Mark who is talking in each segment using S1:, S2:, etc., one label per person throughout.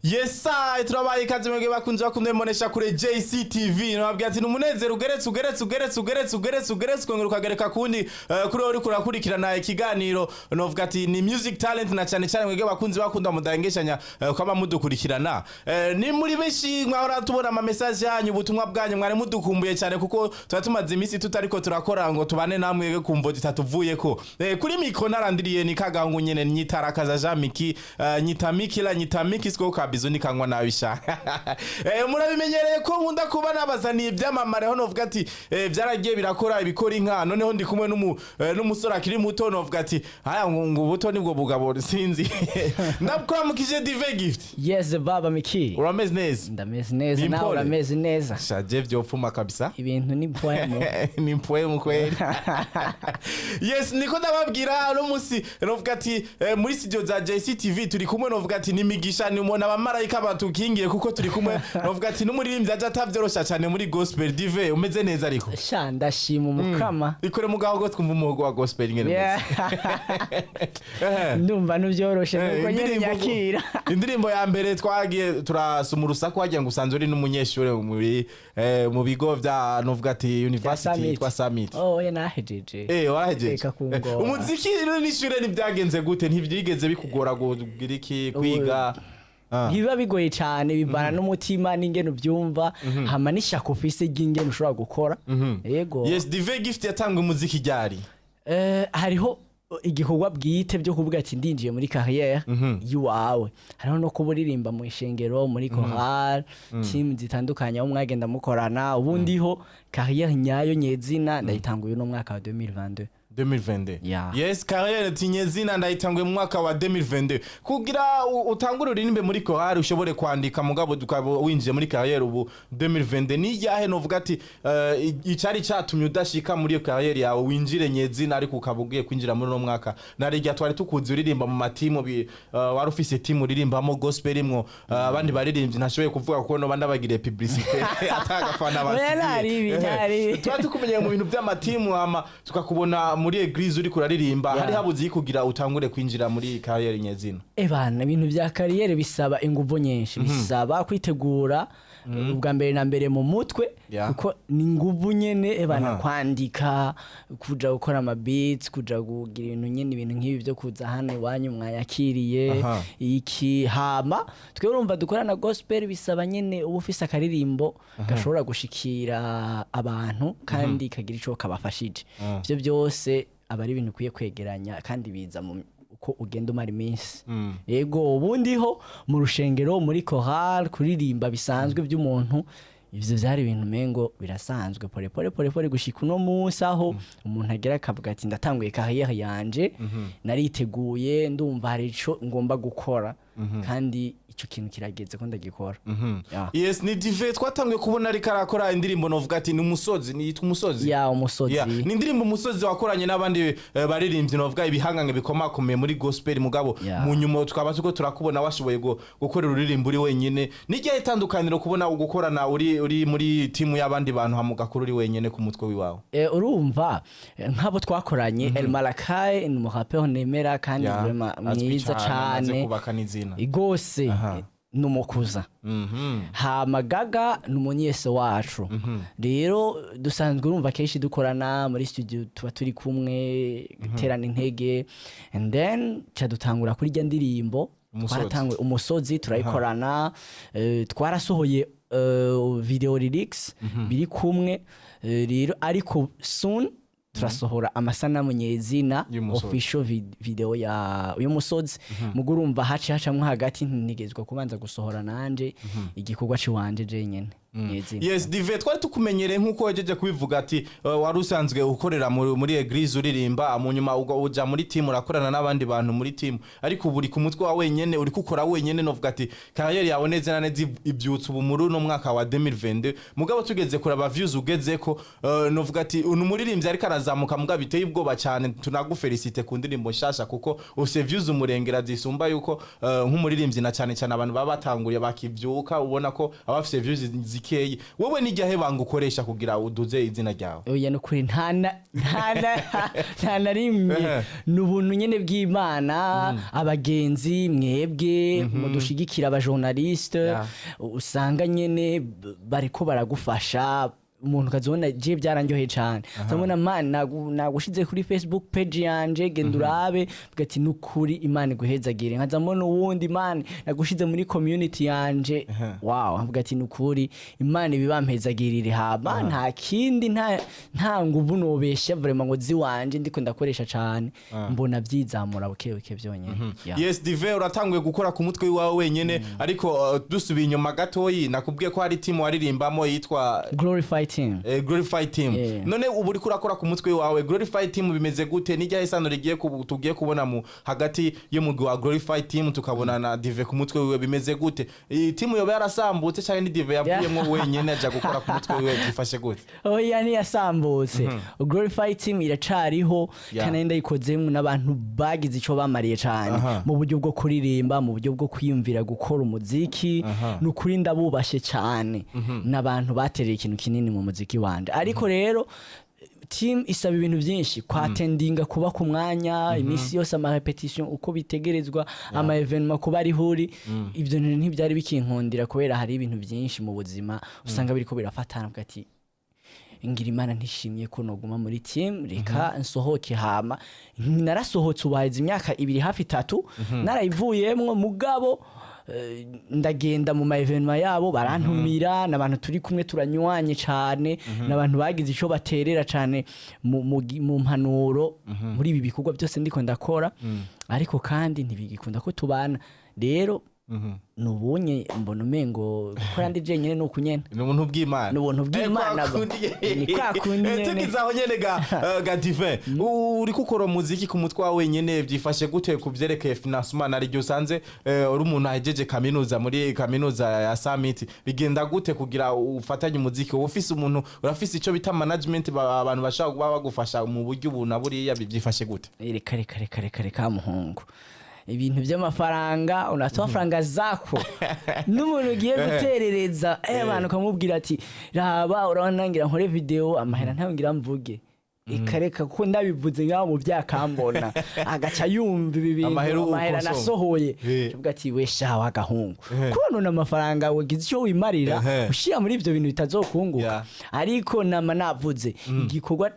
S1: Yes, turabaye ikaze mwebwe bakunze bakunze mbonesha kure JCTV. Nababwira ati ni umunezero ugeretse ugeretse ugeretse ugeretse ugeretse ugeretse, ukongera ukagereka kundi kuri wowe uriko urakurikirana ikiganiro. Novuga ati ni Music Talent, na cyane cyane mwebwe bakunze bakunda mudahengeshanya kwama mudukurikirana. Ni muri benshi mwahora tubona ama message yanyu, ubutumwa bwanyu, mwari mudukumbuye cyane kuko tuba tumaze iminsi tutariko turakora ngo tubane namwe kumvo zitatuvuyeko. Kuri micro narandiriye ni kagahungu nyene nyitarakaza Jean Miki, nyita Mikila, nyita Miki siko kabizo nikanywa nabisha. Murabimenyereye ko nkunda kuba nabazaniye ibyamamare ho. Novuga ati byaragiye birakora ibikora inka. Noneho ndi kumwe n'umusore akiri muto. Novuga ati haya ngo ubuto nibwo bugabo, sinzi. Ndakuramukije, Dive Gift.
S2: Yes, baba Miki.
S1: Urameze neza?
S2: Ndameze neza.
S1: Ni
S2: nawe?
S1: impore.
S2: Urameze neza?
S1: Shaje vyopfuma kabisa.
S2: Ibintu ni poemo.
S1: Ni mpwemu kweli. Yes, niko ndababwira uno munsi, novuga ati muri studio za JCTV turi kumwe, novuga ati ni migisha, ni umuntu abamarayika batukingiye kuko turi kumwe, novuga ati n'umuririmbyi aje atavyorosha cyane muri gospel. Dive, umeze neza ariko?
S2: Sha, ndashima umukama.
S1: Ikore mugaho go twumva umuhogo wa gospel ingene umeze.
S2: Ndumva ntubyoroshe nuko nyene nyakira.
S1: Indirimbo ya mbere twagiye turasoma urusaku wagira ngo usanzwe uri n'umunyeshure muri mu bigo vya, novuga ati, university yitwa Summit.
S2: Oh, oya, nahejeje.
S1: Warahejeje.
S2: Reka kungora.
S1: Umuziki rero n'ishure ntibyagenze gute? Ntibyigeze bikugora kugira iki, kwiga? Ah.
S2: Ntibiba bigoye cyane, bivana n'umutima n'ingene ubyumva, hama n'ishyaka ufise ry'ingene ushobora gukora. Yego.
S1: Yes, Dive Gift yatanga umuziki ryari?
S2: Hariho igikorwa bwite byo kuvuga ati ndinjiye muri carrière yiwawe, hariho no kuba uririmba mu ishengero, muri chorale, team zitandukanye aho mwagenda mukorana. Ubundi ho carrière nyayo nyezina ndayitanguye uno mwaka wa 2022.
S1: 2022?
S2: Yeah.
S1: Yes, carrière tinyezina ndayitanguye mu mwaka wa 2022. Kugira utangure uririmbe muri chorale, ushobore kwandika, mugabo ukaba winjiye muri carrière ubu 2022, ni ryahe novuga ati icari catumye udashika muri iyo carrière yawe winjire nyezina, ariko ukaba ugiye kwinjira muri uno mwaka? Narirya twari tukuzi uririmba mu matimu wari ufise team uririmbamo gospel imwo abandi baririmbyi ntashoboye kuvuga kuko no bandabagiriye publicité atagafana.
S2: Oya, ntaribi, ntaribi.
S1: Tuba tukumenyeye mu bintu by'amatimu, hama tukakubona muri église uriko uraririmba. Hari habuze iki kugira utangure kwinjira muri carrière nyezina?
S2: Ebana, ibintu bya carrière bisaba inguvu nyinshi, bisaba kwitegura ubwa mbere na mbere mu mutwe, kuko ni inguvu nyene ebana, kwandika, kuja gukora ama beats, kuja kugira ibintu nyene, ibintu nk'ibi byo kuza hano iwanyu mwayakiriye. Iki hama twe urumva dukorana gospel, bisaba nyene uba ufise akaririmbo gashobora gushikira abantu kandi kagira ico kabafashije. Ivyo byose aba ari ibintu ukwiye kwegeranya kandi biza mu uko ugenda umara iminsi. Yego, ubundi ho mu rushengero, muri chorale, kuririmba bisanzwe by'umuntu, ivyo vyari ibintu mengo birasanzwe. Pole pole pole pole gushika uno munsi aho umuntu agera akavuga ati ndatanguye carrière yanje, nariteguye, ndumva hari ico ngomba gukora kandi ico kintu kirageze ko ndagikora. Yeah.
S1: Yes, ni Dive twatanguye kubona ariko arakora indirimbo, novuga ati ni umusozi, ni yitwa Umusozi.
S2: Ya, Umusozi.
S1: Yeah. Ni indirimbo Umusozi wakoranye n'abandi baririmbyi, novuga ibihangange bikomakomeye muri gospel, mugabo mu nyuma tukaba turiko turakubona washoboye gukorera uririmbo uri wenyine. Ni ryahe itandukaniro kubona gukorana uri muri timu y'abandi bantu, hama ugakora uri wenyene ku mutwe wiwawe?
S2: Urumva nk'abo twakoranye, El Malakai ni umurapeur nemera kandi vraiment
S1: azwi
S2: mwiza
S1: cane, amaze
S2: cane
S1: kubaka n'izina.
S2: Gose. Ni umukuza. Hama Gaga ni umunyese wacu rero dusanzwe, urumva kenshi dukorana muri studio, tuba turi kumwe guterana intege, and then ca dutangura kuri rya ndirimbo.
S1: Umusozi.
S2: Twaratanguye Umusozi turayikorana, twarasohoye video lyrics biri kumwe, rero ariko soon turasohora amasanamu nyezina.
S1: Y'Umusozi.
S2: Official video ya uyu musozi. Mugo urumva haci hacamwo hagati, ntigezwa kubanza gusohora nanje igikorwa ciwanje je nyene nyezina.
S1: Yes, Dive, twari tukumenyereye nk'uko wejeje kubivuga ati wari usanzwe ukorera muri église uririmba, mu nyuma uja muri team urakorana n'abandi bantu muri team, ariko ubu uri ku mutwe wa wenyene, uri gukora wenyene. Novuga ati carrière yawe neza na neza ibyutse ubu muri uno mwaka wa 2022. Mugabo tugeze kuraba views ugezeko, novuga ati uyu umuririmbyi ariko arazamuka mugabo biteye ubwoba cyane. Tunagufelicite ku ndirimbo nshasha kuko ufise views umurengera zisumba yuko nk'umuririmbyi, na cyane cyane abantu baba batanguriye bakivyuka, ubona ko aba bafise views gikeyi. Wowe nijya banga ukoresha kugira uduze izina ryawe?
S2: Oya, nukuri nta na rimwe. Ni ubuntu nyene bw'Imana, abagenzi mwebwe mudushigikira, abajournaliste, usanga nyene bariko baragufasha. Umuntu ukazibona, je byaranryoheye cane, uzabona man nagushize kuri Facebook page yanje, genda urabe, vuga ati nukuri Imana iguhezagire. Nkaza mbona uwundi, man nagushize muri community yanje, wow, nkavuga ati nukuri Imana ibibampezagirire. Hama nta kindi, nta nguvu nobesha vraiment ngo ziwanje ndiko ndakoresha cane, mbona vyizamura buke buke byonyene. Yeah.
S1: Yes, Dive, uratanguye gukora ku mutwe wawe wenyene, ariko dusubiye inyuma gatoyi, nakubwiye ko hari team waririmbamo yitwa
S2: Glorify Team.
S1: Glorify Team.
S2: Yeah.
S1: None ubu uriko urakora ku mutwe wawe, Glorify Team bimeze gute? Nijya isano rigiye tugiye kubona mu hagati y'umugwi wa Glorify Team, tukabona na Dive ku mutwe wiwe? Bimeze gute? Iyi team yoba yarasambutse cyangwa ni Dive yavuyemo wenyene aja gukora ku mutwe wiwe? Byifashe gute?
S2: Oya, ntiyasambutse, Glorify Team iracariho. Kandi ndayikozemo n'abantu bagize ico bamariye cane mu buryo bwo kuririmba, mu buryo bwo kwiyumvira gukora umuziki. Ni ukuri ndabubashe cane, n'abantu batereye ikintu kinini mu muziki wanje. Ariko rero team isaba ibintu byinshi, kwatendinga, kuba ku mwanya iminsi yose, ama répétition uko bitegerezwa, ama événement kuba ari huri. Ibyo bintu ntibyari bikinkundira kubera hari ibintu byinshi mu buzima usanga biriko birafatana, uvuga ati ngira Imana ntishimye ko noguma muri team, reka nsohoke. Hama narasohotse, ubu haheze imyaka 2 hafi 3 narayivuyemwo, mugabo ndagenda mu ma événement yabo, barantumira, n'abantu turi kumwe turanywanye cane, n'abantu bagize ico baterera cane mu mpanuro muri ibi bikorwa byose ndiko ndakora. Ariko kandi ntibigikunda ko tubana rero, nubonye mbona umengo gukora ndi jenyine nuku nyene.
S1: Ni ubuntu bw'Imana.
S2: Ni ubuntu bw'Imana.
S1: Kwa kundi.
S2: Ni kwa kundi nyene.
S1: Tugize aho nyene ga Divin, uriko ukora umuziki ku mutwe wawe wenyene, byifashe gute ku vyerekeye financement? Nari igihe usanze uri umuntu ahejeje kaminuza muri kaminuza ya Summit, bigenda gute kugira ufatanye umuziki? Wowe ufise umuntu, urafise ico bita management, abantu bashobora kuba bagufasha mu buryo ubu na buriya, byifashe gute?
S2: Reka reka reka reka reka, muhungu, ibintu by'amafaranga, unatoa faranga zako n'umuntu ugiye guterereza abantu ukamubwira ati raba, urabona ngira nkore video, amahera ntayo ngira mvuge. Reka reka, kuko ndabivuze ngaho mu byakambona agaca yumva ibi bintu,
S1: Amahera ubu
S2: amahera
S1: ukosoma.
S2: nasohoye, avuga ati we sha wagahungu, kubona amafaranga wagize icyo wimarira ushyira muri ibyo bintu bitazokunguka. Ariko nama navuze igikorwa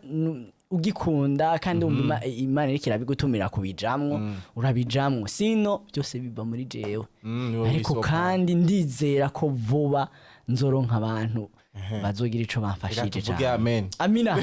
S2: ugikunda kandi wumva Imana iriko irabigutumira kubijamwo, urabijamwo, sino byose biva muri jewe.
S1: Niwe
S2: Ariko
S1: wisoko.
S2: kandi ndizera ko vuba nzoronka abantu bazogira ico bamfashije.
S1: Reka tuvuge
S2: Cane.
S1: Amen.
S2: Amina.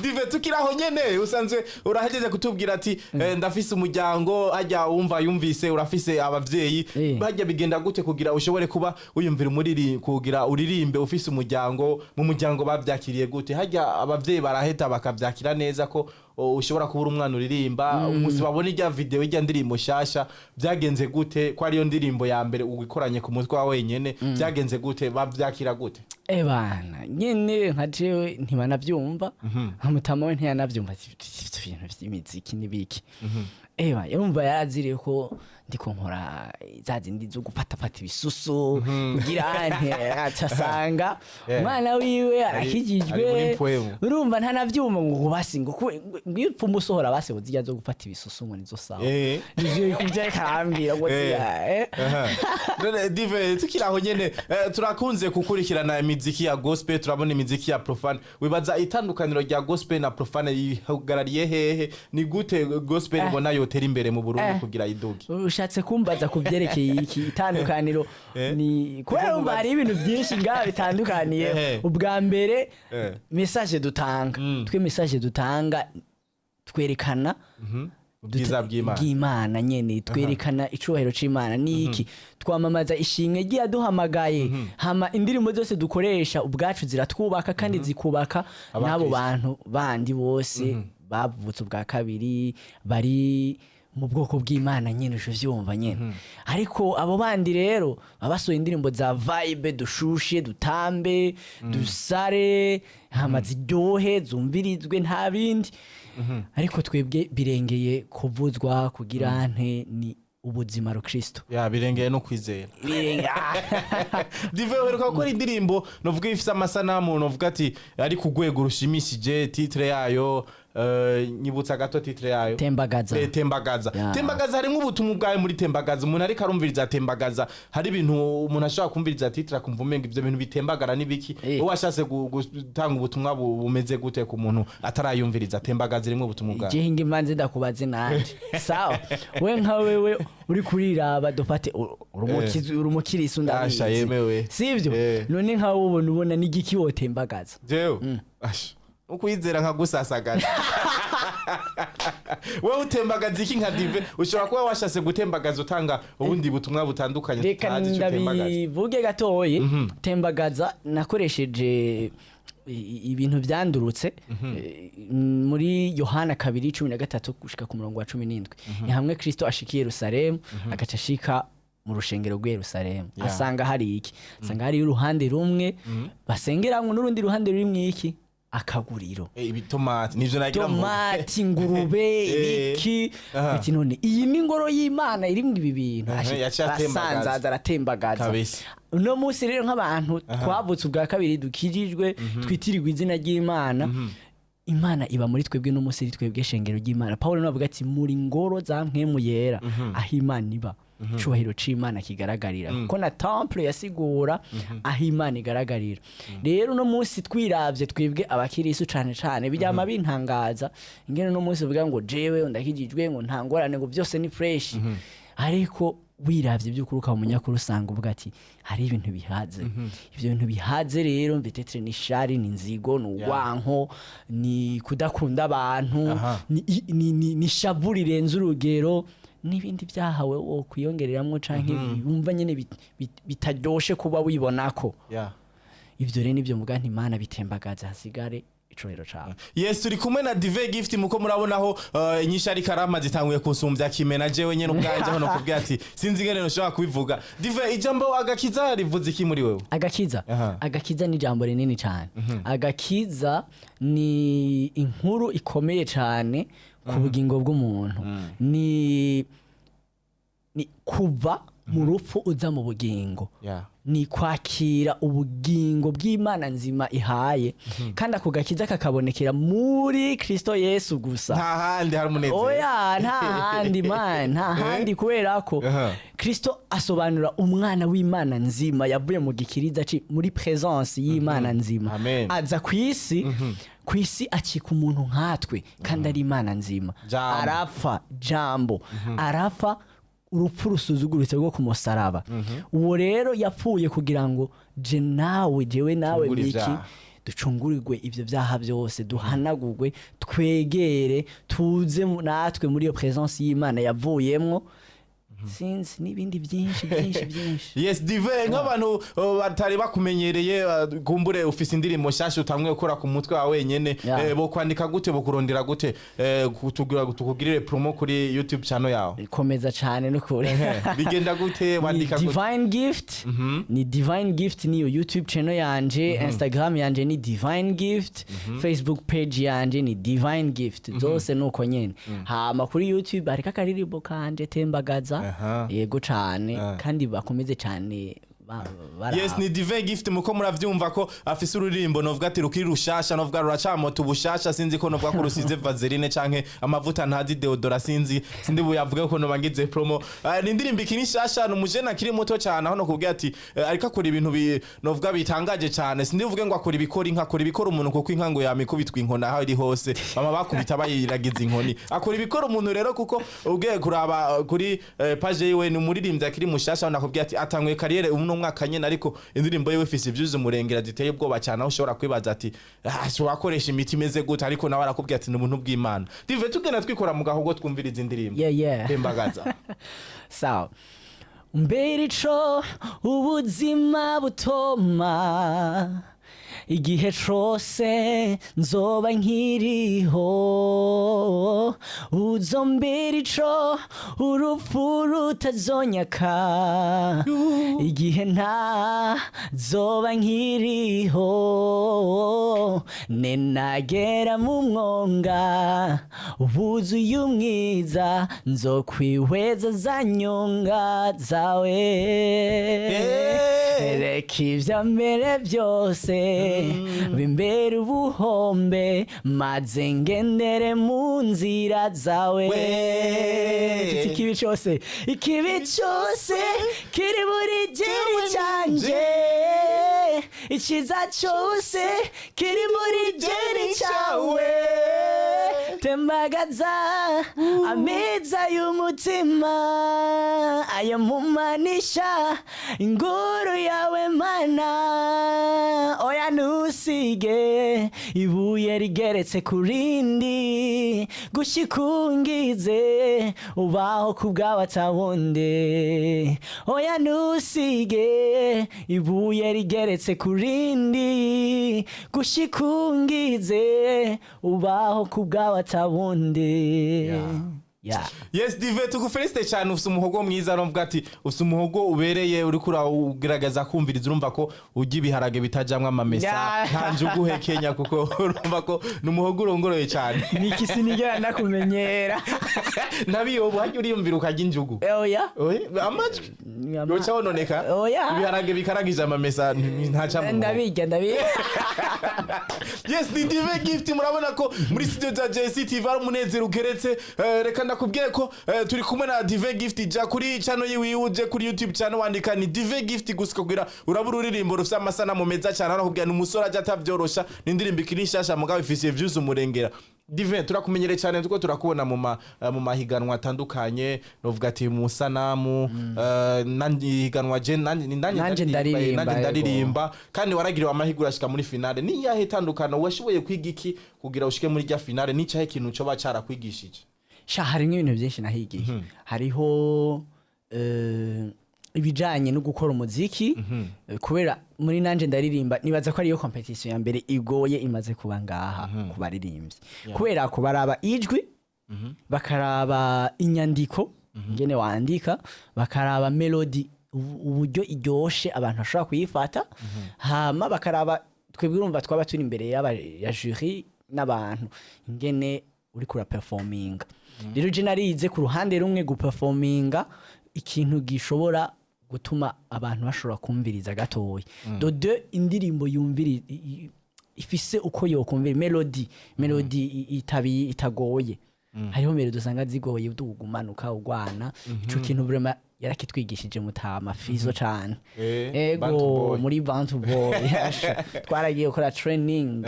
S1: Dive, tukiri aho nyene, usanzwe urahejeje kutubwira ati ndafise umuryango, hajya wumva yumvise urafise abavyeyi. Hajya bigenda gute kugira ushobore kuba wiyumvira umuriri kugira uririmbe ufise umuryango? Mu muryango bavyakiriye gute? Hajya abavyeyi baraheta bakavyakira neza ko ushobora kuba uri umwana uririmba? Umunsi babona irya video, irya ndirimbo shasha, byagenze gute, ko ariyo ndirimbo ya mbere ugikoranye ku mutwe wawe wenyene? Byagenze gute? Bavyakira gute?
S2: Ebana nyene nka jewe ntibanavyumva, nka mutama we ntiyanavyumva, ati, "Ivyo bintu vy'imiziki n'ibiki?" Eba yumva yaraziriye ko ndiko nkora za zindi zo gufatafata ibisusu kugira ante, acasanga umwana wiwe
S1: ari muri
S2: arakijijwe.
S1: mpwemu.
S2: Urumva ntanavyumva ngo basi ngo ngo iyo upfuma usohora basi ngo zirya zo gufata ibisusu ngo nizo sawa. Nivyo ivyo ariko arambwira ngo zirya.
S1: Aha. None Dive, tukiri aho nyene, turakunze gukurikirana imiziki ya gospel, turabona imiziki ya profane. Wibaza itandukaniro rya gospel na profane rihagarariye hehe? Ni gute gospel ubona yotera imbere mu Burundi kugira iduge?
S2: Ushatse kumbaza ku byerekeye iki itandukaniro? Ni kubera urumva hari ibintu byinshi ngaha bitandukaniye. Ubwa mbere, message dutanga, twe message dutanga twerekana
S1: Ubwiza bw'Imana.
S2: Bw'Imana nyene, twerekana icubahiro c'Imana. Ni iki? Twamamaza ishimwe ry'iyaduhamagaye. Hama indirimbo zose dukoresha ubwacu ziratwubaka kandi zikubaka n'abo
S1: Abakristo.
S2: bantu bandi bose bavutse ubwa kabiri, bari mu bwoko bw'Imana nyene, uje vyumva nyene. Ariko abo bandi rero baba basohoye indirimbo za vibe, dushushe, dutambe, dusare, hama ziryohe, zumvirizwe, nta bindi. Ariko twebwe birengeye kuvuzwa kugira nte ni Ubuzima rukristo.
S1: Ya, birengeye no kwizera. Dive, uheruka gukora indirimbo novuga ifise amasanamu, novuga ati ari ku rwego rushimishije. Titre yayo, nyibutsa gato titre yayo.
S2: Tembagaza.
S1: Tembagaza.
S2: Ya.
S1: Tembagaza harimo ubutumwa bwawe. Muri Tembagaza, umuntu ariko arumviriza Tembagaza, hari ibintu umuntu ashobora kumviriza titre akumva umenga ivyo bintu bitembagara n'ibiki. Wowe washatse gutanga ubutumwa bumeze gute ku muntu atarayumviriza? Tembagaza irimo ubutumwa bwawe.
S2: Jewe hinga imanze ndakubaze nanje. Sawa, we nka wewe uri kuriraba, dufate uri umukirisu,
S1: Asha,
S2: ndabizi,
S1: yemewe.
S2: sivyo?
S1: Eh.
S2: None nkawe ubona n'igiki wotembagaza?
S1: Jewe, asha, ukwizera nkagusasagaza. Wowe utembagaza iki nka Dive? Ushobora kuba washatse gutembagaza utanga ubundi butumwa butandukanye,
S2: Reka
S1: tutazi ico utembagaza.
S2: ndabivuge gatoyi. Tembagaza nakoresheje ibintu byandurutse muri Yohana 2:13 gushika ku murongo wa 17. Ni hamwe Kristo ashika i Yerusalemu, agaca ashika mu rushengero rw'i Yerusalemu. Asanga hari iki? Asanga hari uruhande rumwe basengeramwo n'urundi ruhande rurimwo iki? Akaguriro.
S1: Ibitomati nivyo nagira mvuge.
S2: Tomati, ingurube, ibiki. Ati: "None iyi ni ingoro y'Imana irimwo ibi bintu?"
S1: Yaciye atembagaza.
S2: Arasanzaza, aratembagaza.
S1: Kabisa.
S2: Uno munsi rero, nk'abantu twavutse ubwa kabiri, dukijijwe, twitirirwa izina ry'Imana, Imana iba muri twebwe. N'umunsi iri twebwe shengero ry'Imana. Paul niwe avuga ati: "Muri ngoro za Mpwemu Yera, aho Imana iba, icubahiro c'Imana kigaragarira." Kuko na temple yasigura aho Imana igaragarira. Rero uno munsi twiravye twebwe abakirisu, cane cane bijyama bintangaza ingene uno munsi uvuga ngo: "Jewe ndakijijwe," ngo: "Nta ngorane," ngo: "Byose ni fresh." Ariko wiravye by'ukuri ukaba umunyakuri, usanga uvuga ati hari ibintu bihaze. Ivyo bintu bihaze rero peut-être ni shari, ni inzigo, ni urwanko, ni kudakunda abantu, ni shavu rirenze urugero n'ibindi byaha wewe wokwiyongereramwo canke wumva nyene bitaryoshe kuba wibonako. Ivyo rero nivyo mvuga nti: "Imana, bitembagaza hasigare icubahiro cawe."
S1: Yes, turi kumwe na Dive Gift. Muko murabonaho inyishu ariko arama zitanguye kunsumbya kimena jewe nyene ubwanje, aho nokubwira ati sinzi ingene nshobora kubivuga. Dive, ijambo agakiza rivuze iki muri wewe?
S2: Agakiza. Agakiza ni ijambo rinini cyane. Agakiza ni inkuru ikomeye cyane ku bugingo bw'umuntu. Ni kuva mu rupfu uza mu bugingo. Ni kwakira ubugingo bw'Imana nzima ihaye, kandi ako gakiza kakabonekera muri Kristo Yesu gusa.
S1: Nta handi hari umunezero.
S2: Oya, nta handi man, nta handi, kubera ko Kristo asobanura umwana w'Imana nzima yavuye mu gikiriza muri presence y'Imana nzima.
S1: Amen.
S2: Aza ku isi, ku isi akika umuntu nkatwe kandi ari Imana nzima.
S1: Jambo.
S2: Arapfa, jambo arapfa urupfu rusuzuguritse rwo ku musaraba. Uwo rero yapfuye kugira ngo je nawe, jewe nawe,
S1: Ducungure
S2: miki
S1: ivyaha.
S2: ducungurirwe ivyo vyaha byose, duhanagurwe, twegere, tuze natwe muri iyo presence y'Imana yavuyemwo. Sinzi, n'ibindi byinshi byinshi byinshi.
S1: Yes, Dive, nk'abantu batari bakumenyereye, kumbure ufise indirimbo nshasha utamwe gukora ku mutwe wawe wenyene. Bo kwandika gute, bo kurondera gute, kutugira tukugirire promo kuri YouTube channel yawe?
S2: Komeza cyane n'ukuri.
S1: Bigenda gute?
S2: Ni
S1: Wandika gute?
S2: Divine Gift, ni Divine Gift niyo YouTube channel yanje. Instagram yanje ni Divine Gift, Facebook page yanje ni Divine Gift, zose nuko nyene. Hama kuri YouTube hariko akaririmbo kanje Tembagaza. Yego cane, kandi bakomeze cane baraba.
S1: Yes, ni Divine Gift. Muko muravyumva ko afise ururirimbo novuga ati rukiri rushasha, novuga ruracamota ubushasha. Sinzi ko novuga ko rusize vaseline canke amavuta, ntazi, deodora, sinzi, sindi buyavuge ko noba ngize promo. Ni indirimbo ikiri nshasha, ni umujene akiri muto cyane, aho nokubwira ati ariko akora ibintu novuga bitangaje cyane. Sindi buvuge ngo akora ibikora inka, akora ibikora umuntu, kuko inka ngo yamikubitwa inkoni aho iri hose, bama bakubita bayiragiza inkoni. Akora ibikora umuntu rero, kuko ugiye kuraba kuri page yiwe, ni umuririmbyi akiri mushasha, aho nakubwira ati atanguye carrière uno mwaka nyene, ariko indirimbo yiwe ifise ivyuzi umurengera ziteye ubwoba cyane, aho ushobora kwibaza ati: "Ah, wakoresha imiti imeze gute?" Ariko nawe arakubwira ati ni ubuntu bw'Imana. Dive, tugenda twikora mu gahogo, twumviriza indirimbo Tembagaza.
S2: Sawa. Mbere ico ubuzima butoma. Igihe cose nzoba nkiriho, uzombera ico urupfu rutazonyaka. Igihe ntazoba nkiriho, nenagera mu mwonga wuzuye umwiza, nzokwihweza za nyonga zawe. Reka ibya mbere byose bimbere ubuhombe, maze ngendere mu nzira zawe.
S1: We.
S2: Tuti ikibi cyose, ikibi cyose kiri buri geri cyanjye, icyiza cyose kiri muri geri cyawe. Tembagaza ameza y'umutima, ayo mumanisha inguru yawe Mana. Oya, ntusige ibuye rigeretse ku rindi, gushikungize ubaho ku bwawe atawundi. Oya, ntusige ibuye rigeretse ku rindi, gushikungize ubaho ku bwawe atawundi. Yeah.
S1: Yes, Dive, tugufelicite cyane. Ufite umuhogo mwiza. Aravuga ati ufite umuhogo ubereye, uriko uragerageza kumviriza, urumva ko urya ibiharage bitajamwo amamesa, nta njugu uhekenya, kuko urumva ko ni umuhogo urongoroye cyane.
S2: Niki sinigera ndakumenyera.
S1: Nabiyobu hajya uriyumvira ukarya injugu?
S2: Oya.
S1: Oye, amajwi yoca wononeka.
S2: Oya.
S1: Ibiharage bikarangije amamesa ntaca mu muhogo.
S2: Ndabirya, ndabirya.
S1: Yes, ni Dive Gift. Murabona ko muri studio za JCTV ari umunezero ugeretse. Reka ndakubwire ko turi kumwe na Dive Gift. Ja kuri channel yiwe, uje kuri YouTube channel, wandika ni Dive Gift gusa kugira urabura uririmbo rufite amasanamu meza cyane. Arakubwira ni umusore ajya atavyorosha, ni indirimbo ikiri nshasha mugabo ifise views umurengera. Dive, turakumenyere cyane tuko turakubona mu mahiganwa atandukanye, novuga ati mu sanamu, nandi higanwa je nandi
S2: Nanje ndaririmba,
S1: nanje
S2: yego.
S1: ndaririmba, kandi waragiriwe amahirwe urashika muri finale. Ni iyahe tandukano washoboye kwiga iki kugira ushike muri rya finale? Ni cyahe kintu coba carakwigishije?
S2: Sha, harimo ibintu byinshi nahigiye. Hariho ibijanye no gukora umuziki, kubera muri Nanje Ndaririmba nibaza ko ariyo competition ya mbere igoye imaze kuba ngaha ku baririmbyi, kubera ko baraba ijwi, bakaraba inyandiko ingene wandika, bakaraba melody uburyo iryoshe abantu bashobora kuyifata, hama bakaraba twebwe, urumva twaba turi imbere ya jury n'abantu, ingene uriko uraperforminga. Rero je narize ku ruhande rumwe guperforminga ikintu gishobora gutuma abantu bashobora kumviriza gatoya, de deux indirimbo yumviri ifise uko yokumvira melody itabi itagoye. Hariho melody usanga zigoye, uduga umanuka ugwana. Ico kintu vraiment yarakitwigishije mutama Fizo cane.
S1: Bantu
S2: Ego.
S1: Boy.
S2: Muri Bantu Boy. Yasha, twaragiye gukora training.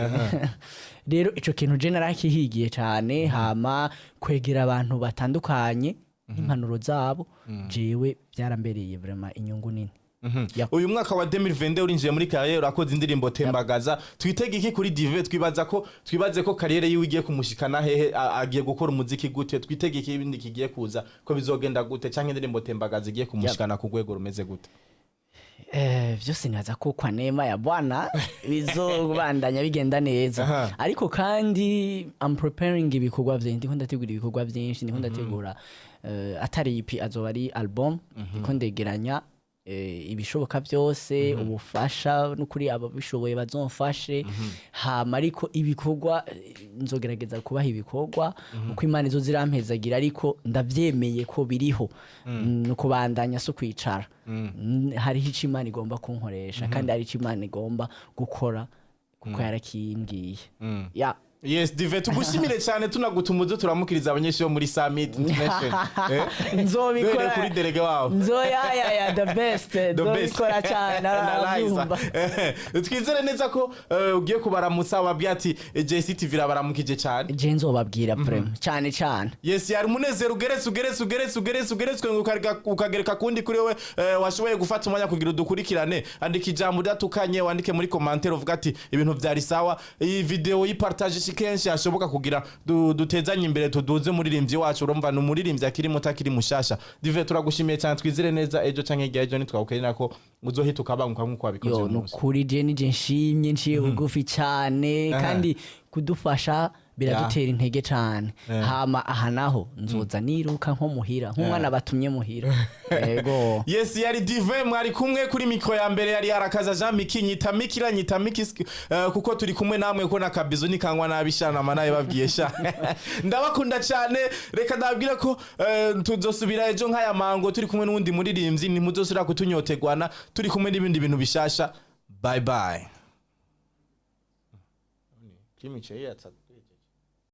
S2: Rero ico kintu je narakihigiye cane. Hama kwegera abantu batandukanye n'impanuro zabo, jewe byarambereye vraiment inyungu nini. Yep.
S1: Uyu mwaka wa 2022 urinjiye muri carrière, urakoze indirimbo Tembagaza. Twitege iki kuri Dive? Twibaza ko twibaze ko carrière yiwe igiye kumushikana hehe? Agiye gukora umuziki gute? Twitege iki ibindi kigiye kuza, ko bizogenda gute, canke indirimbo Tembagaza igiye kumushikana ku rwego rumeze gute?
S2: Vyose nibaza ko kwa neema ya Bwana bizobandanya bigenda neza. Ariko kandi I'm preparing ibikorwa vyinshi, ndiko ndategura ibikorwa vyinshi, ndiko ndategura atari EP, azoba ari album. Ndiko ndegeranya ibishoboka byose, ubufasha n'ukuri ababishoboye bazomfashe. Hama ariko ibikorwa, nzogerageza kubaha ibikorwa uko Imana izo zirampezagira, ariko ndavyemeye ko biriho. Ni ukubandanya, si ukwicara. Hariho ico Imana igomba kunkoresha, kandi hari ico Imana igomba gukora, kuko yarakimbwiye ya.
S1: Yes, Dive, tugushimire cyane, tunagutuma turamukiriza abanyeshuri bo muri Summit International.
S2: Nzobikora.
S1: Duhereye kuri délégué wabo.
S2: Nzoya ya the best.
S1: The best.
S2: Nzobikora cyane.
S1: Na Liza.
S2: Arabyumva.
S1: Twizere neza ko ugiye kubaramutsa, wabwiye ati JCTV irabaramukije cyane.
S2: Je nzobabwira vraiment cyane cyane.
S1: Yes, yari umunezero ugeretse, ugeretse, ugeretse, ugeretse, ugeretse ukagereka kundi kuri wewe washoboye gufata umwanya kugira udukurikirane. Andika ijambo udatukanye, wandike muri commentaire uvuga ati ibintu vyari sawa. Iyi video yipartage. kenshi kenshi hashoboka kugira dutezanye imbere, tuduze umuririmbyi wacu. Urumva ni umuririmbyi akiri muto, akiri mushasha. Dive, turagushimiye cyane. Twizire neza ejo canke hirya ejo nitwawukenera ko uzohita ukabanguka nk'uko wabikoze
S2: Yo,
S1: uyu munsi.
S2: Nukuri je nije nshimye, nciye bugufi cyane, kandi kudufasha biradutera intege cyane. Hama aha naho nzoza niruka nko muhira, nk'umwana batumye muhira, yego.
S1: Yes, yari Dive mwari kumwe kuri mikro ya mbere, yari arakaza Jean Miki, nyita Miki la nyita Miki, kuko turi kumwe namwe ko nakabizo nikangwa nabi shana manaye babwiye sha. Ndabakunda cyane. Reka ndabwira ko tuzosubira ejo nk'aya mango turi kumwe n'uwundi muririmbyi. Ntimuzosubira kutunyotegwana, turi kumwe n'ibindi bintu bishasha. Bye bye. Kimi.